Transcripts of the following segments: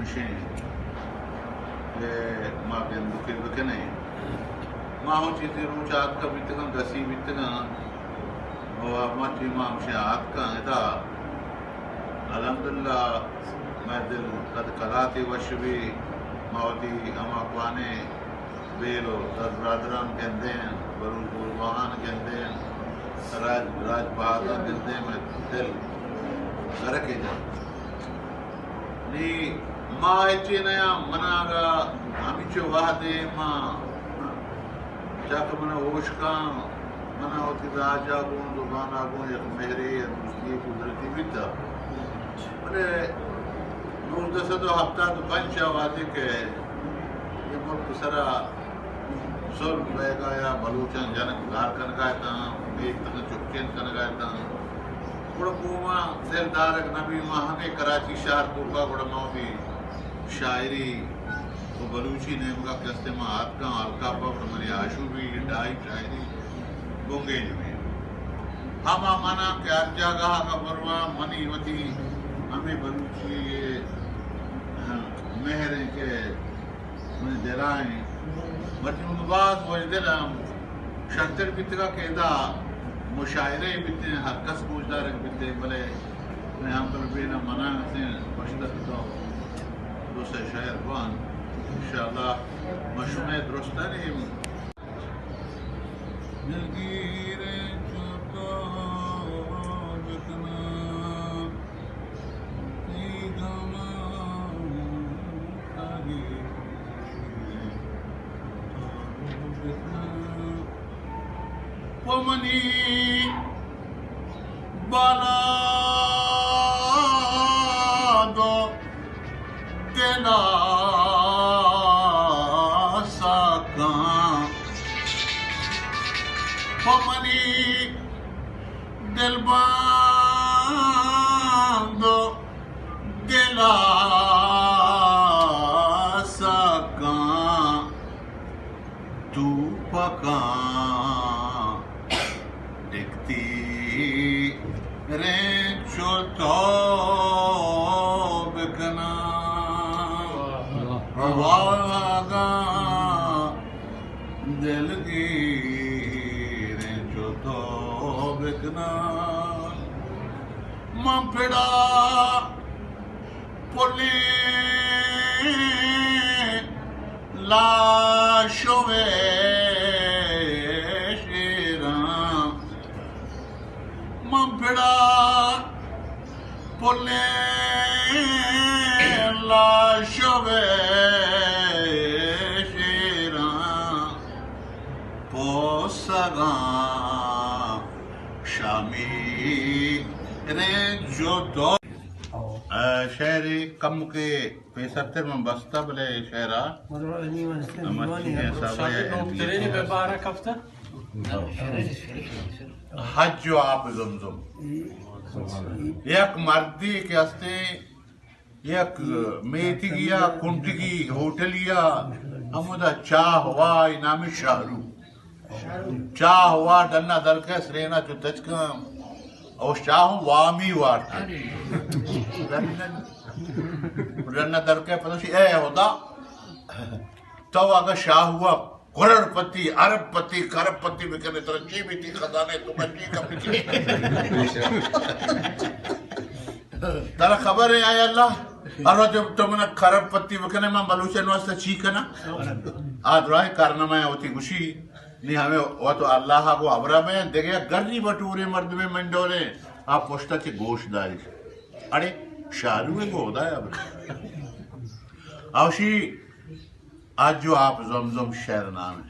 گوشیں کہ ما گندوکے بکنیں۔ ما ہوں چیزے روچ آتکا بیتگاں، گسی بیتگاں، و ما ٹیم ہمشیں آتکاں ادا۔ الحمدللہ مئے دل قد قلاتے وش بی، ما وتی ہما کوانیں بیل و دز برادران گندیں، بلوچ بزگاہان گندیں، راج، راج پہازان گندیں، مئے دل گرکے جنت۔ نی ما ہچے نیاں، منا اگا ہمینچو وہدے ما چاکہ منا ہوش کاں، منا وتی راجا گوں، زبانا گوں یک مہرے یا دوستی قدرتی بیتا۔ بلے نوزدہ سد و ہفتاد و پنچ ء وہدے کہ اے ملک سرا ظلم بیگا یا بلوچاں جنگ گار کنگا اتاں، میتگ چکین کنگا اتاں، گڑا گوں ما دل دارگ نہ بی، ما ہمے کراچی شہر توکا گڑا ما وتی شاعری و بلوچی نیمگا کہ استیں ما آتکاں، الکاپا گڑا منی آشوبی، ڈائی شاعری بنگیج بی۔ ہما منا کہ ہر جاگہ اگا برواں، منی وتی ہمے بلوچی مہر ایں کہ منی دلا ایں۔ مرچی من باز وشدل آں، شرتر بیتگا کہ ادا مشاعرہ بیتیں، ہر کس گوشدارگ بیتیں، بلے مئے ہمبل بین ء منا ہستیں، گوشتہ کہ تو دو سئے شعر بوان، انشاءاللہ ما شمئے درستانی دلگیریں چو تو بکناں، تئی گماں تاگی تو بکناں۔ پہ منی بالاد و دل ء ساکاں، پہ منی دلبند و دل ء ساکاں۔ توپکاں دگتی رینچو تو بکناں۔ واہ۔ واگاں دلگیریں چو تو بکناں۔ من پڑا پلیں لاشوے شیراں، من پڑا پلیں لاشوے شیراں، پوسگاں شامی رنج و دو۔ اے شعرے کمکے پیسرتر من بستہ، بلے اے شعرا ہما چیزیں حسابا یا علمی۔ حج و آپ زمزم۔ یک مردے کہ ہستیں یک میتگی ء کنٹگی ہوٹلی ء ہمودا چاہ وا، نام شاہرو۔ چاہ وا ڈنا درکئے سرینا چو تچکاں، او شاہ وامی وارت۔ ڈنا درکئے پدا شی، اے ہدا، تو اگہ شاہ وا کروڑ پتی، ارب پتی، کرب پتی بکنے، ترا چی بیتی خزانے، تو چی کم بکنے؟ ترا خبر ہے، اے اللہ، ہر روچ تو منا کرب پتی بکنے، من بلوچن واسطہ چی کنا؟ آ دراہیں کارنامہ ہوتی گوشی، نی ہمیں وت اللہ کو ابرا میں دگہ گرنی بٹورے مردمے منڈولے، آ پشتا چے گوش داری۔ اڑے شاروے گو خدایا بر۔ اوشی آجو آپ زمزم شہر نام ہے۔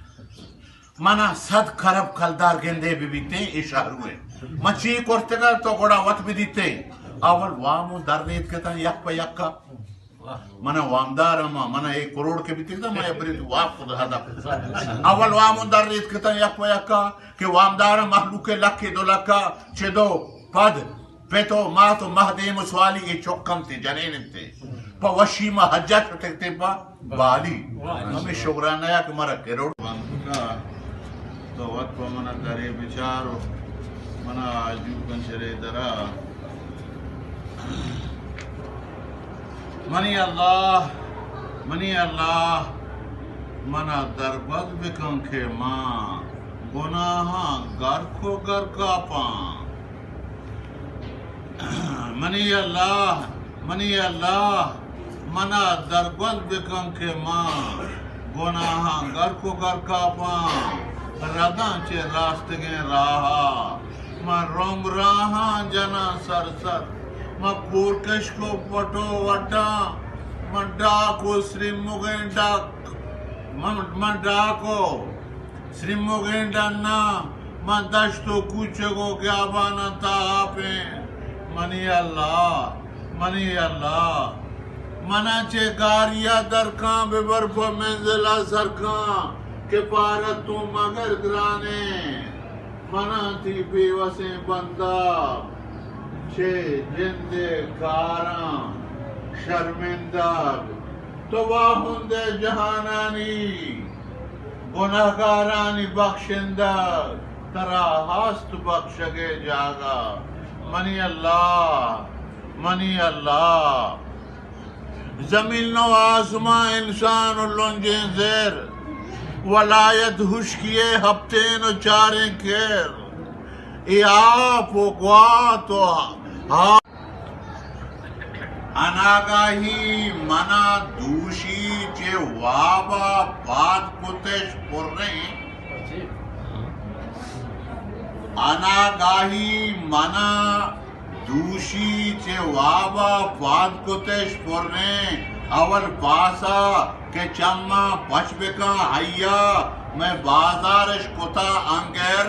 منا صد کرب کلدار گندے بہ بیتیں، اے شاہرو ہے۔ من چی کرتگا تو گڑا وت بدیتیں۔ اول وام و در نیت کتن یک پہ یکا۔ منا وامدار ہما، منا ایک کروڑ کے بیتگ دا، ما برید وام خدا دا۔ اول وام و در نیت کتن یک پہ یکا، کہ وامدار مخلوق لکھ دو لکا، چہ دو پد پت و مات و مہدیم و سوالی اے چک انت، جنین انت۔ پہ وشی ما حجا شتگ تے پہ بالی۔ واہ۔ ہمیں شکرانہ یا کہ مرا کروڑ بند کتا، تو وت پہ منا کرے بچار و منا آجو کن چرے درا۔ منی اللہ، منی اللہ، منا درگوز بکن کہ من گناہاں گرک و گرکاپاں۔ منی اللہ، منی اللہ، منا درگوز بکن کہ من گناہاں گرک و گرکاپاں، رداں چہ راستگیں راہا۔ من روم راہاں جناں سر سر، من کورکشک و پٹو وٹاں، من ڈاک و سریمگیں ڈک، من، من ڈاک و سریمگیں ڈناں، من دشت و کوچگ و گیاباناں تاپیں۔ منی اللہ، منی اللہ، منا چہ گاریا درکاں، ببر پہ منزلا سرکاں، کہ پارت تو مگر گرانیں۔ منا تی بے وسیں بندہ چہ جندے کاراں شرمندگ۔ تو واہندے جہانانی گناہگارانی بخشندہ، ترا ہست بخشگے جاگہ۔ منی اللہ، منی اللہ، زمین و آسمان، انسان و لنجیں زر، ولایت ہشکی ء ہپتین و چاریں کر، اے آپ و گوات و ہا-، اناگاہی منا دوشی چہ وابا پاد کتش پریں۔ اناگاہی منا دوشی چہ وابا پاد کتش پریں۔ اول پاسا کہ چماں پچ بکاں، ہیا مئے بازارش کتا انگر۔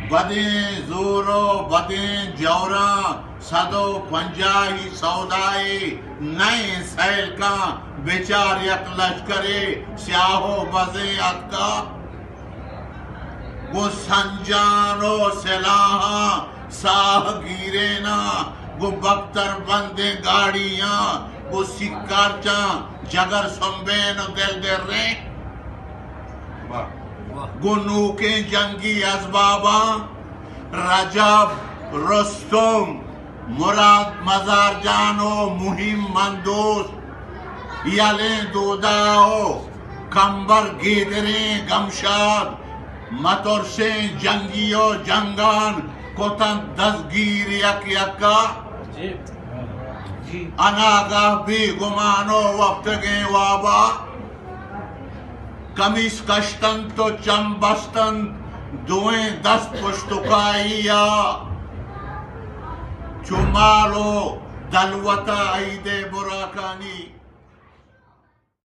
بدیں زور و بدیں جوراں، صد و پنجاہی سودائے نئیں سیل کن، بچار یک لشکرے سیاہ و بزیں اتکا۔ گوں سنجان و سلاہاں ساہ گیریناں، گوں بکتر بندیں گاڑیاں، گوں سیکارچاں جگر سمبین و دل دریں۔ واہ۔ گوں نوکیں جنگی ازباباں، رجب، رستم، مراد مزار جان و مہیم مندوست، یلیں دودا و کمبر گیدریں گمشاد، مترسیں جنگی و جنگان کتنت دزگیر یک یکا۔ اناگاہ بے گمان و وپتگیں وابا، کمیس کشتنت و چم بستنت، دوئیں دست پشتکائی ء چو مال و دلوت ء عید ء براکانی۔